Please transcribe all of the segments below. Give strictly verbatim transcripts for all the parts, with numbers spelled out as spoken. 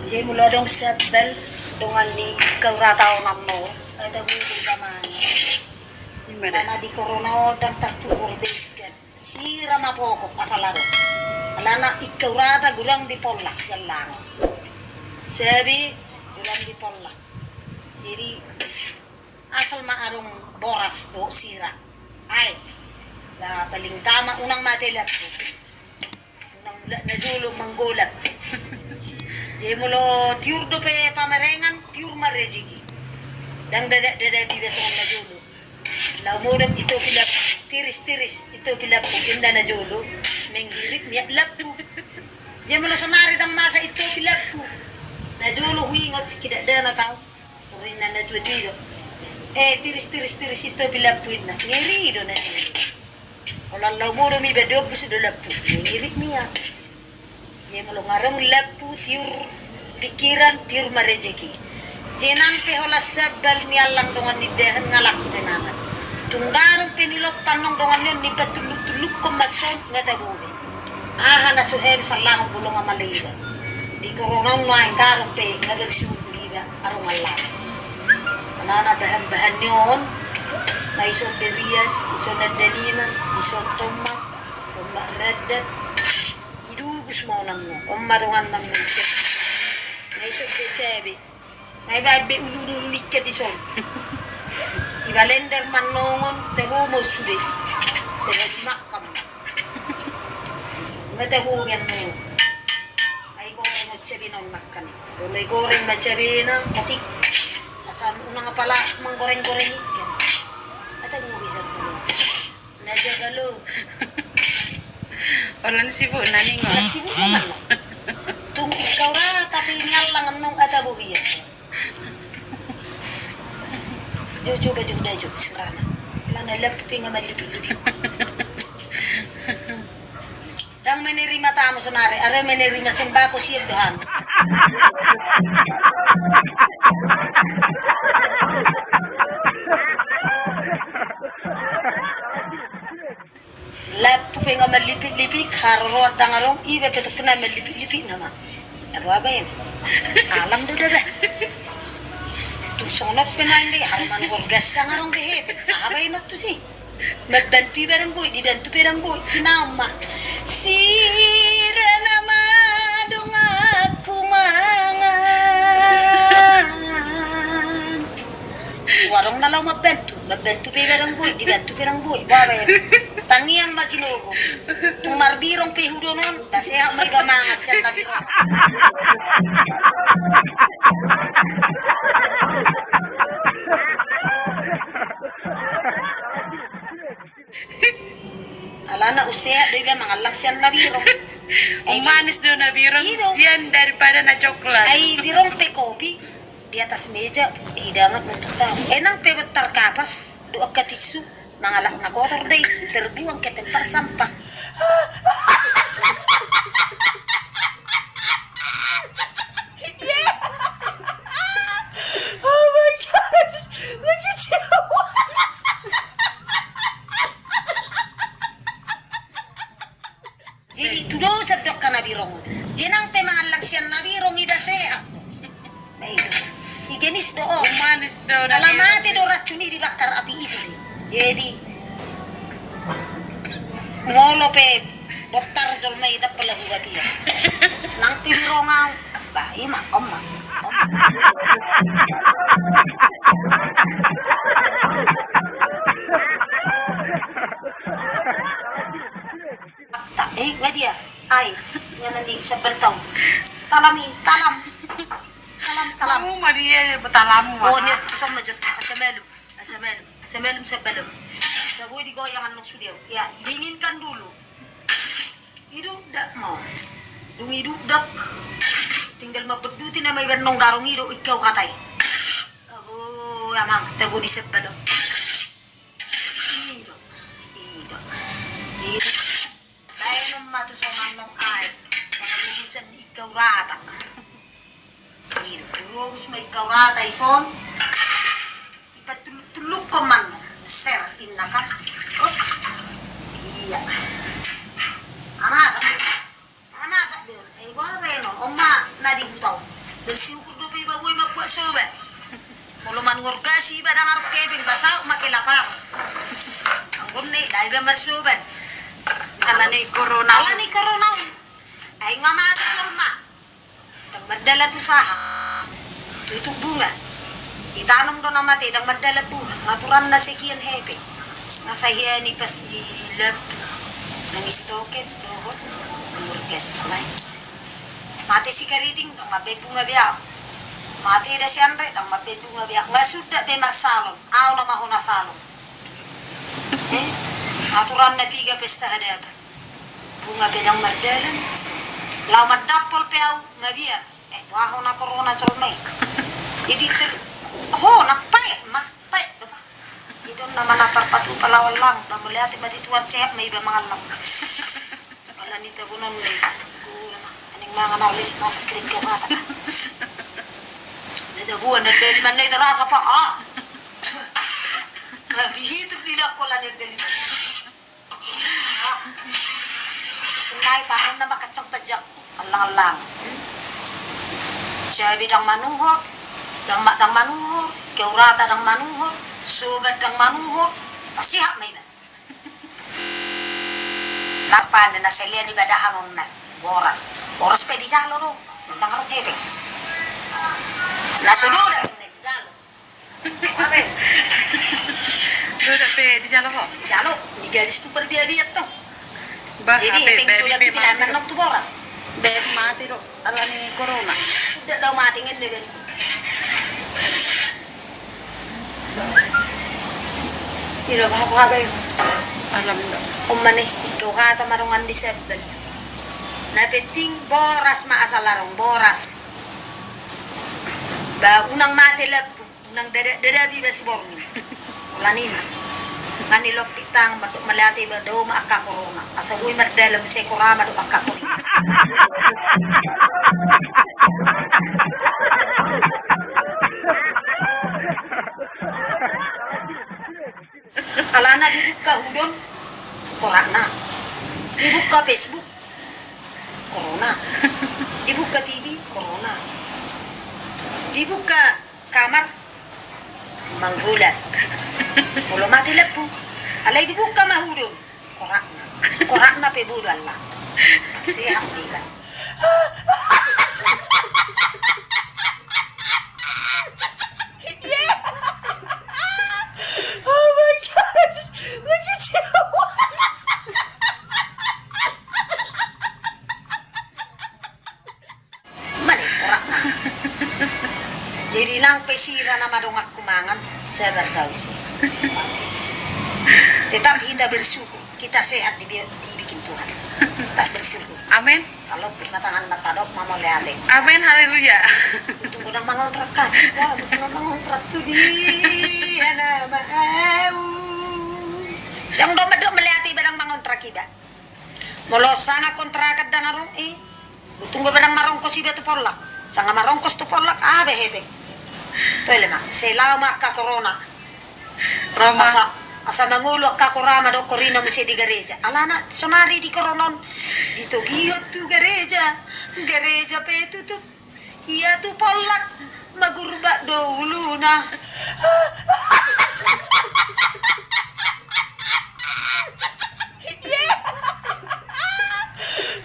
Jadi molo adong sambal dongan ni Ikau Rata on, amang, ai taboto damang. Ima da. Karena di corona on ndang tartugur be ikan. Sira ma pokok asal adong. Alana Ikau Rata godang dipollak sian langon. Sabe godang dipollak. Jadi asal ma adong boras dohot sira. Ai, na paling utama unang mate lampu. Unang mulak najolo manggolap. Jadi molo tiur dope pamerengan, tiur ma rejeki. Ndang dadak-dadak diida songon najolo. Laho modom itopi lampu, tiris-tiris itopi lampu, inda najolo. Menggirit miak lampu. Jadi molo sonari ndang masa itopi lampu. Najolo huingot tingki dakdanak au. Urinna na tuatua i do. Eh, tiris, tiris, tiris, itopi lampu inna. Ngeri do na. Olo, laho modom iba, diombus do lampu. Ngeri miak. Ia molo nga adong lampu, tiur pikiran, tiur ma rejeki. Jadi nang pe holan sambal niallang dongan ni indahan, nga laku be mangan. Tung nga adong pe nilompan nang dongan ni on, niba tulluk-tullukkon ma tuson, nga tabo be. Aha na so hea be sallangon bolon amala iba. Di corona on nuaeng nga adong pe habersiukur iba adong allangon. Alana bahan-bahan ni on, nga ison berias, ison andaliman, ison tomat, tomat randan. Idugus ma on annon, on ma dongan annon. Nga ison be cabe. Nga ibaen be ulu-ulu ni ikan dison. Iba lender ma annon, tabo ma on sude. Sehari makan ma. Nga tabo be annon. Nga igoreng ma on cabena on nangkin i. Molo igoreng ma cabena, otik. Asa unang apala manggoreng-goreng ikan. Nga tabo be sambal on. Na jaga lo. Holan sibuk na ningo. Holan sibuk na ningo. Tung Ikau Rata pe niallang annon, nga tabo hian. Jo, jo, ba jo, da jo, serana. Alana lampu pe nga mallipik-lipik. Ndang menerima tamu sonari, are menerima sembako siap do hami. Lampu pe nga mallipik-lipik, haroroan ndang adong, iba pe tongkin na mallipik-lipik nama. Abo abaen. Alam do da. Tung songon on pe nang di, haruman gorgas ndang adong be he. Abaen on tusi. Mambantu iba ndang boi, dibantu pe ndang boi. Tinaon ma. Sira nama donganku mangan. Tung adong na laho mambantu. Mambantu pe iba ndang boi, dibantu pe ndang boi. Boha baen. Tangiang ma ginogo. Tung marbirong pe hudon on, ba sehat ma iba mangan sian na birong. Alana unsehat do iba mangallang sian na birong. Ai manis do na birong sian daripada na coklat. Ai birong pe kopi. Di atas meja, hidangan untuk tamu. Enang pe bentar kapas, dohot angka tisu, mangalap na kotor do i, terbuang ke tempat sampah. Oh my gosh, look at you. Jadi tudosan do angka na birong. Jenang pe mangallang sian na birong iba sehat. Igenis do on. Manis do. Ala mate do racun i dibakar api i sude. Jadi molo pe bontar jolma i dapot lagu batia. Nang pe birong au. Bah, ima, oma, oma. Tak, eh, nga dia. Ai, nga na ni sambal tau. Talam i, talam. Talam, talam. Uma dia, talam. Oh, ni tu sama jot. Asa malu, asa malu, asa malu sambal. Saboi digoyang annon sude. Ya, dinginkan dulu. Iduk dak mau. Dung iduk dak. Tinggal mabedduti nama iban nong garong i do Ikau Rata i. Ago, amang, tabo ni sambal do. Ido, ido. Jadi, baenon ma tu songon nong ai. Mangalusan Ikau Rata. Ido, urobus ma Ikau Rata ison. Ipatulluk-tulluk koman. Ser, inna kan. Op. Iya. Amasak. Amasak dia. Eh, gua baenon. Oma, na di hutau. Ni corona. Ala ni corona. Ai nga mate jolma. Ndang mardalan usaha. Tutup bunga. Ditanom do na mate, ndang mardalan bunga. Naturanna sekian hepe. Nasa hea ni pas si lampu. Nang istoken dohot. Nurgas amai. Mate si kariting, ndang mambaen bunga be au. Mate da si Andre, ndang mambaen bunga be au. Nga suda be marsalon. Au nama hona salon. Eh, aturanna piga pesta hadapan. Bunga pe ndang mardalan. Lao mandampol pe au mabiar. Eh, boha hona corona jolma i. Iditir. Ho, na paet ma. Paet do ba. Idon nama na tarpatupa lawan lang. Ba mauliate ma di Tuhan, sehat ma iba mangallang. Ala ni tabonon ni. Aning mangan au les masak kering kau mata. Nda jabuan dan dali mana itu rasa pa. Ah. Nah, dihitung di dakola ni dali. Nai tangan nama kacang pajak. Allang-allang. Jabi ndang manuhor, ndang ma-, ndang manuhor, keurata ndang manuhor, sobat ndang manuhor, masihat ma iba. Lapane na selean iba dahanonna, boras. Boras pe dijalo do, ndang ro hepeng. Na so doda dijalo. Doda pe dijalo ho. Dijalo, ni gadis tu parbiabiat to. Bah, jadi hepeng doda pe mati do. Mati do. Ala ni corona. Suda do mate ngen de ben. Ira bah, bah, bah. Alam do. Omane, iko hata marongan di sebel. Na penting boras ma asal arong boras. Ba unang mate lampu. Nang dada, dada bi basi borngin. Ulanina. Ngani lopi tang mandok maliate ba do ma angka corona. Asa boi mardalan muse corona mandok angka corona. Alana dibuka hudon, corona. Dibuka Facebook, corona. Dibuka T V, corona. Dibuka kamar, manggola. Molo mate lampu. Alai dibuka ma hudon. Korakna. Korakna pe bodo Allah. Sehat ma iba. Oh my gosh. Look at you. Mane korakna. Jadi nang pe sira nama donganku mangan, sabar sau ise. Tetap kita bersyukur, kita sehat dibi-, dibikin Tuhan. Tetap bersyukur. Amin. Kalau pina tangan mata dok mama lihat. Amin, haleluya. Untung godang mangontrak kan. Wah, bisa mangontrak tu di ana mau. Yang dompet dok melihat iba ndang mangontrak iba. Molo sanga kontrakan ndang adong i, untung be ndang marongkos iba tu pollak. Sanga marongkos tu pollak, aha be hepeng. Toe le ma, sai lao ma angka corona. Roma. Asa, asa mangolu angka corona ma dohot corona muse di gareja. Alana sonari di corona on. Ditogihon tu gareja, gareja pe tutup. Ia tu pollak, magurbak do uluna.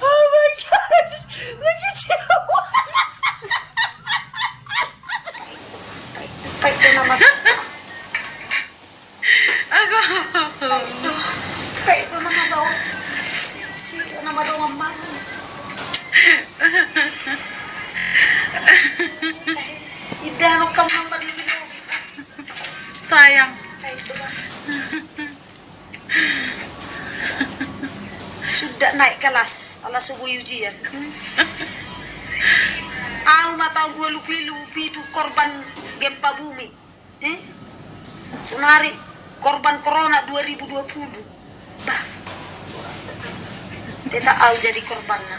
Oh my gosh, look at you. Pahit do nama sa. Aku. Aduh, pahit do nama sa. Si nama dongan mama. Inda no kam nama di. Sayang. Pahit do nama. Sudah naik kelas, ala so boi ujian. Au ma taon dua ribu dua puluh pitu korban gempa bumi. Eh? Sonari korban corona dua ribu dua puluh. Bah. Tetap au jadi korbanna.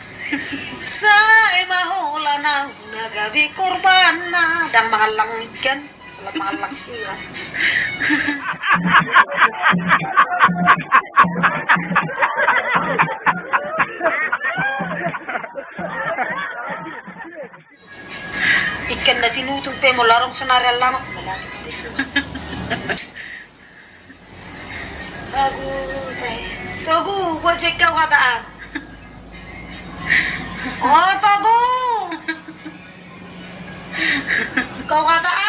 Sai ma holan au na gabe korbanna. Ndang mangallang ikan. Mangallang sira. Ikan na tinutung pe molo adong sonari alana. Agu, eh. Sogu, buat jekau. Kataan. O togu. Kau kata